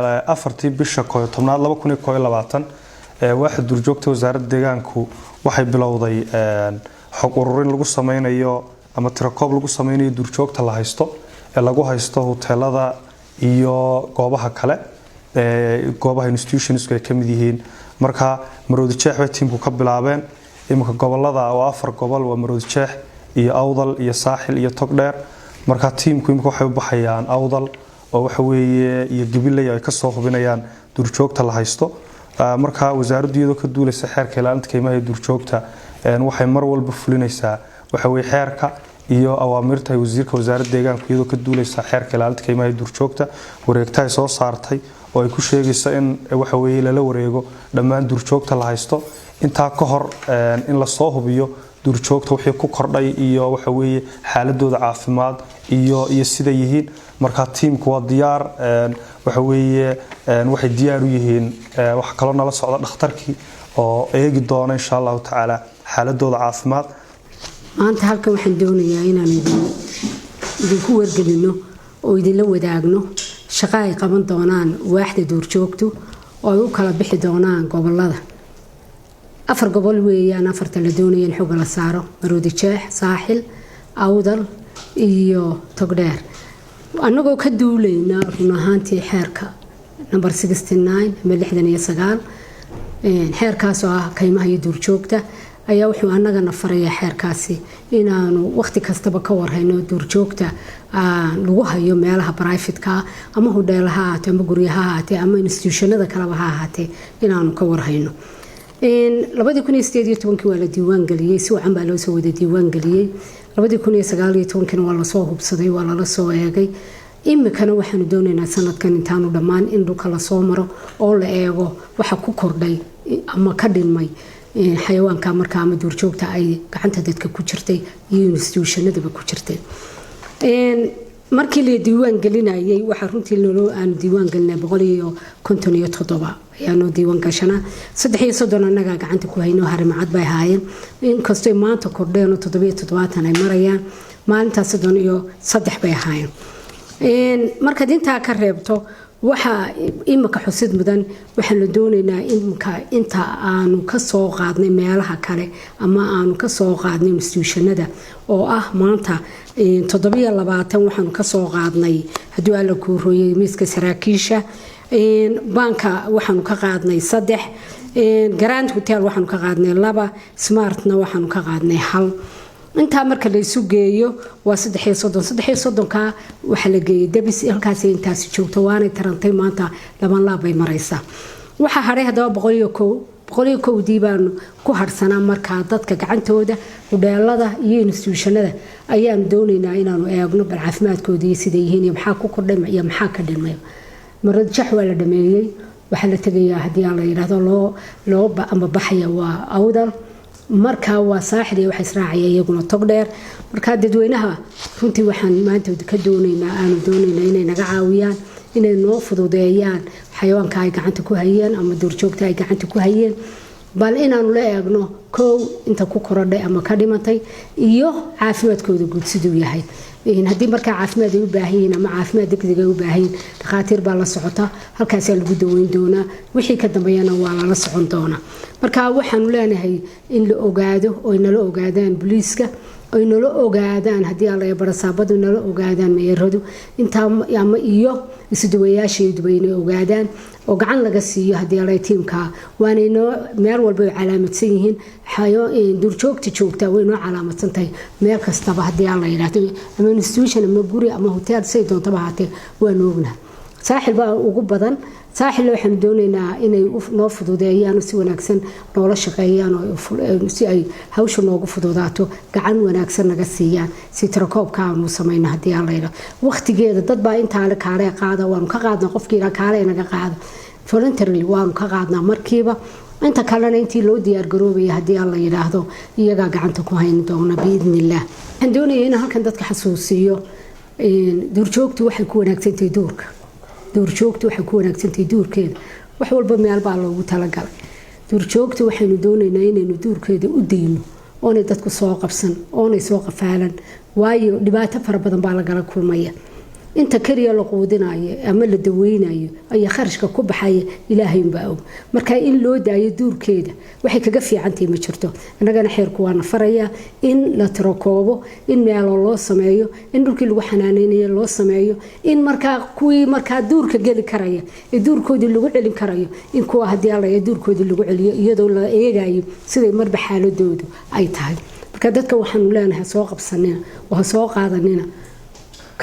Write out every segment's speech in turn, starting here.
4-tii bisha 11aad 2021 waaxda duurjoogta wasaaradda deegaanku waxay bilowday xog ururin lagu sameynayo ama tirakoob lagu sameynayo duurjoogta la haysto ee lagu haysto huteelada iyo goobaha kale, goobaha institutionsku ay ka mid yihiin. Marka Maroodi Jeex bay tiimku ka bilaabeen. Iminka gobolada waa 4 gobol, waa Maroodi Jeex iyo Awdal iyo Saaxil iyo Togdheer. Marka tiimku imika waxay u baxayaan Awdal oo waxa weeye iyo Gabiley ay kasoo hubinayaan duurjoogta la haysto. Marka wasaaraddu, iyadoo ka duulaysa xeerka ilaalinta kaymaha iyo duurjoogta, waxay mar walba fulinaysaa waxa weeye xeerka iyo awaamirta ay wasiirka wasaaradda deegaanku, iyadoo ka duulaysa xeerka ilaalinta kaymaha iyo duurjoogta, wareegta ay soo saartay oo ay ku sheegayso in waxa weeye lala wareego dhammaan duurjoogta la haysto. Intaa ka hor in lasoo hubiyo duurjoogta wixii ku kordhay iyo waxa weeye xaaladooda caafimaad iyo sida yihiin. Marka tiimku waa diyaar, waxa weeye waxay diyaar u yihiin. Waxa kaloo nala socda dhakhtarkii oo eegi doona, insha Allahu tacaala, xaaladooda caafimaad. Maanta halkan waxaan doonayaa inaan idinku wargelino oo idinla wadaagno shaqo ay qaban doonaan waaxda duurjoogtu oo ay u kala bixi doonaan gobolada. 4 gobol weeyaan afarta la doonaya in xooga la saaro: Maroodi Jeex, Saaxil, Awdal iyo Togdheer. Annagoo ka duulayna run ahaantii xeerka number 69 ama 69, xeerkaas oo ah kaymaha iyo duurjoogta, ayaa wuxuu annagana farayaa xeerkaasi inaanu waqti kastaba ka warhayno duurjoogta lagu hayo meelaha private-ka, ama hudheela ha ahaatee, ama guryaha ha ahaatee, ama institutionada kaleba ha ahaatee, inaanu ka warhayno. 2018-kii waa la diiwaan geliyey, si wacan baa loo soo wada diiwaan geliyey. 2019-kiina waa lasoo hubsaday, waa lala soo eegay. Imikana waxaanu doonaynaa sanadkan intaanu dhammaan in dhulka lasoo maro oo la eego waxa ku kordhay ama ka dhinmay xayawaanka markaa ama duurjoogta ay gacanta dadka ku jirtay iyo institutionadaba ku jirtay. Markii la diiwaan gelinayay, waxaa runtii naloo aanu diiwaan gelinay 157 ayaanoo diiwaan gashanaa. 33 annagaa gacanta ku hayno, harimacad bay ahaayeen, inkastoo maanta kordheen oo 77 ay marayaan. Maalintaas 33 bay ahaayeen. Markaad intaa ka reebto, waxaa imika xusid mudan, waxaanu doonaynaa imika inta aanu kasoo qaadnay meelaha kale ama aanu kasoo qaadnay institutionada oo ah maanta 27 waxaanu kasoo qaadnay, hadduu Alla kuurooyay, miiska saraakiisha baanka waxaanu ka qaadnay 3, Grand Hotel waxaanu ka qaadnay 2, Smartna waxaanu ka qaadnay 1. Intaa marka la isu geeyo waa 33. 33-ka waxaa la geeyay Debis, halkaas intaasi joogto, waanay tarantay, maanta laban laab bay maraysaa. Waxaa hadhay haddaba 101. 101-dii baanu ku harsanaa. Markaa dadka gacantooda, hudheelada iyo institutionada ayaanu doonaynaa inaanu eegno bal caafimaadkooda iyo siday yihiin iyo maxaa ku kordhay iyo maxaa ka dhimay. Maroodi Jeex waa la dhameeyey. Waxaa la tegayaa, haddii aan la yidhaahdo, loo ama baxaya waa Awdal, markaa waa Saaxil iyo waxa israacaya iyaguna Togdheer. Markaa dadweynaha runtii waxaan maanta ka doonaynaa, aanu doonaynaa inay naga caawiyaan, inay noo fududeeyaan xayawaanka ay gacanta ku hayeen ama duurjoogta ay gacanta ku hayeen, bal inaanu la eegno kow inta ku korodhay ama ka dhimatay iyo caafimaadkooda guud siduu yahay. Haddii markaa caafimaad ay u baahan yihiin ama caafimaad degdeg ay u baahan yihiin, dhakhaatiir baa la socota, halkaasaa lagu daweyn doonaa. Wixii ka dambeeyana waa lala socon doonaa. Marka waxaanu leenahay in la ogaado oy nala ogaadaan booliiska, oy nala ogaadaan, haddii alla barasaabadu nala ogaadaan, meeradu intaa ama iyo isuduwayaashayduba inay ogaadaan oo gacan laga siiyo, haddii alla tiimka waanay noo meel walba ay calaamadsan yihiin. Duurjoogta joogta way noo calaamadsan tahay meel kastaba, haddii alla yidhaahdo, ama institution ama guri ama hotel, say doontaba ahaatee, waanu ognahay. Saaxil baa ugu badan. Saaxilna waxaanu doonaynaa inay noo fududeeyaan oo si wanaagsan noola shaqeeyaan oo si ay hawsha noogu fududaato gacan wanaagsan naga siiyaan si tirakoobka aanu samayno, haddii aan layidhaho, waqtigeeda. Dad baa intaale kaale qaada, waanu ka qaadnaa. Qofkii kaale naga qaada voluntarily waanu ka qaadnaa markiiba. Inta kalena intii loo diyaar garoobaya, haddii aan la yidhaahdo, iyagaa gacanta ku hayn doona, biidni illaah. Waxaan doonaya inaan halkan dadka xasuusiyo, duurjoogtu waxay ku wanaagsantahay duurka. Duurjoogtu waxay ku wanaagsantahay duurkeeda. Wax walba meel baa loogu talagalay. Duurjoogta waxaynu doonaynaa inaynu duurkeeda u dayno, oonay dadku soo qabsan, oonay soo qafaalan, waayo dhibaato fara badan baa lagala kulmaya. Inta keliya la quudinayo ama la daweynayo ayaa kharashka ku baxaya, Ilaahaynbaa og. Marka in loo daayo duurkeeda waxay kaga fiicantahay ma jirto. Innagana xeerku waana farayaa in la tirakoobo, in meelo loo sameeyo, in dhulkii lagu xanaaneynayo loo sameeyo, in markaa kuwii markaa duurka geli karaya ee duurkoodii lagu celin karayo, in kuwa haddii alla duurkoodii lagu celiyo, iyadoo la eegayo siday marba xaaladoodu ay tahay. Marka dadka waxaanu leenahay, ha soo qabsanina oo ha soo qaadanina,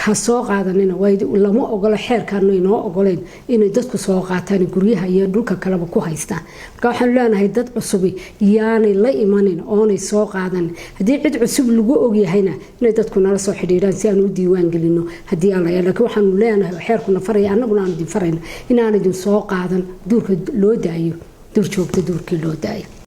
ha soo qaadanina. Lama ogolo, xeerkaanu inoo ogoleyn inay dadku soo qaataan guryaha iyo dhulka kaleba ku haystaan. Marka waxaanu leenahay, dad cusubi yaanay la imanin oonay soo qaadanin. Haddii cid cusub lagu ogyahayna, inay dadku nala soo xidhiidhaan si aan u diiwaan gelino haddii Alla. Laakiin waxaanu leenahay oo xeerkuna faraya, annaguna aanu idin farayna, inaan idin soo qaadan, duurka loo daayo, duur joogta duurkii loo daayo.